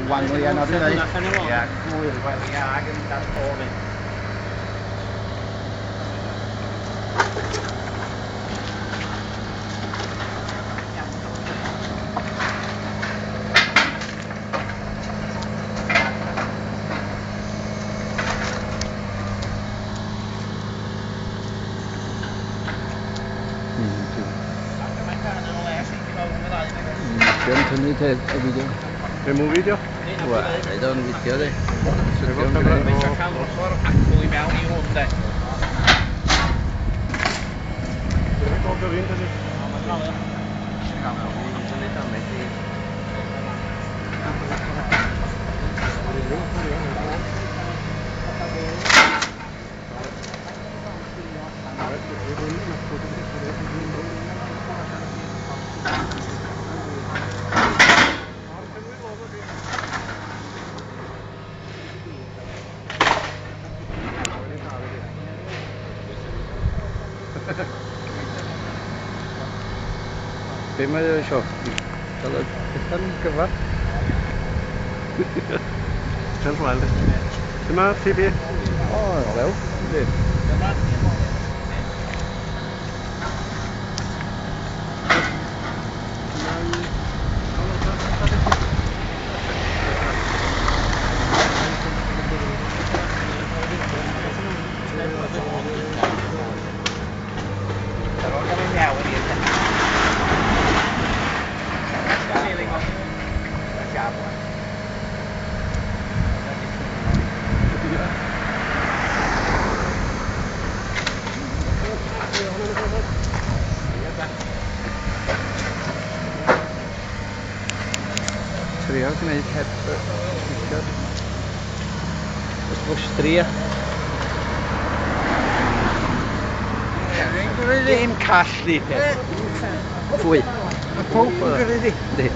Wanglian ar hynny. Ia, gwyr, wel, ia, ag yn dar to fi. Dwi'n tynnu te y fideo. Be mwyn fideo? Wel, rhaid o'n fideo di. Mae eisiau cael ochr acw i mewn i hwn, de. Dwi'n gofio fi'n dydi. Be mae o isio? Cael y pethau'n gyfa? Tell rwael di. Dyma TV. O, lew. Yndi. Trio gwneud heb twtio'r y bwstria. Dim call ni peth. Pwy? Pawb yn gyrru di. Yndi.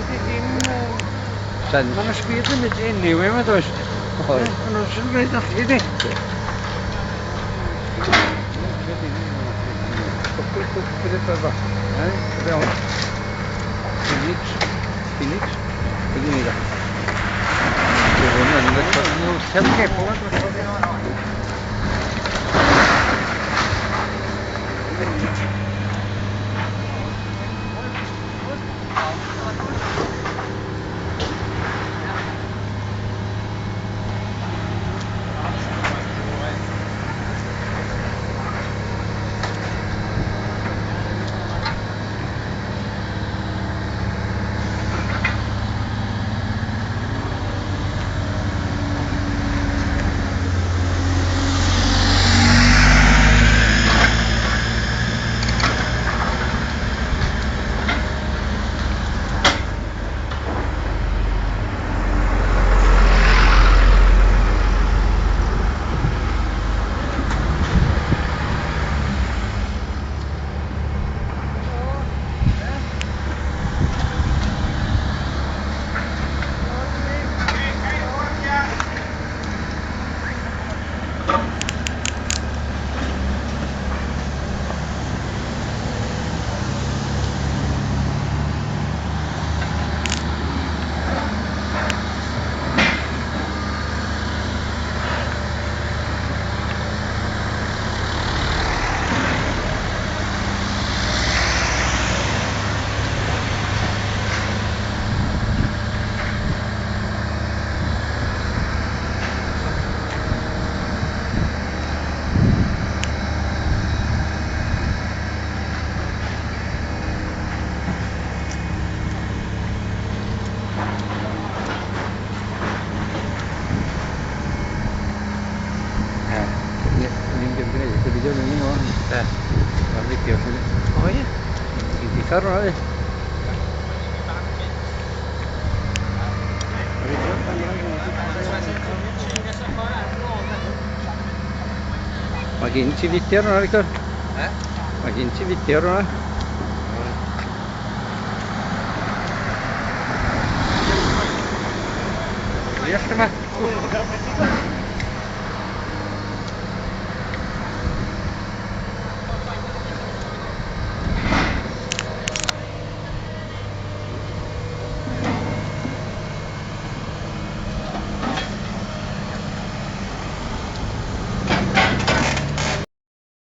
Ydy dim... Sens. Mae'n speed limit anyway, mae'n does? Oes. Mae'n nhw'n sy'n gwneud allu di. Cwpl cwpl y bydda. Fewn. Phoenix. Phoenix. Be di ni da? Dwi hwn yn record. Wrth cebl yn dod. Ni'n gwneud y fideo ni'n mynd o'n. Be? Mae'r fideo lle. O ie. Ti'n picor hwnna di? Mae gen ti fideo ar hwnna, Victor? E? Mae gen ti fideo ar hwnna? Deall yma.